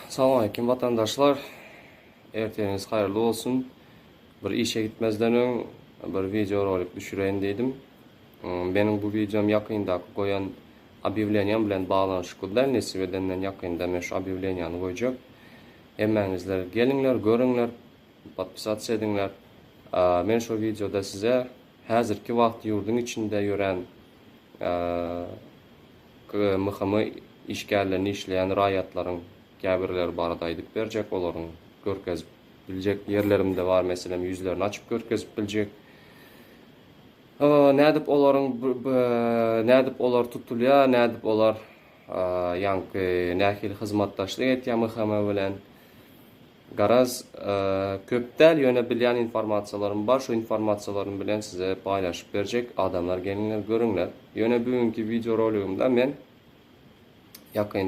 Salam watandaşlar. Ertiriňiz haýyrly bolsun. Bir işe gitmezden öň bir wideo rolik düşüreýin diýdim. Meniň bu wideom ýakyndaky goýan obýawleniýam bilen baglanyşykly däl. Nesip edenden ýakynda men şu obýawleniýany goýjak. Hemmäňizler geliňler, görüňler, podpisasiýa ediňler. Men şu wideoda size häzirki wagt ýurduň içinde ýören MHM işgärlerini işleýän raýatlaryň käbirleri barada aýdyp berjek, olaryň görkezip biljek ýerlerim-de bar, meselem, ýüzlerini açyp görkezip biljek. Nädip olaryň nädip olar tutulýar, nädip olar ýaňky nähili hyzmatdaşlyk etýär MHM bilen. Garaz, köp däl, ýöne bilýän informasiýalarym bar, şu informasiýalarym bilen size paýlaşyp berjek. Adamlar geliňler, görüňler. Ýöne bu günki wideoroligimde men ýakyn.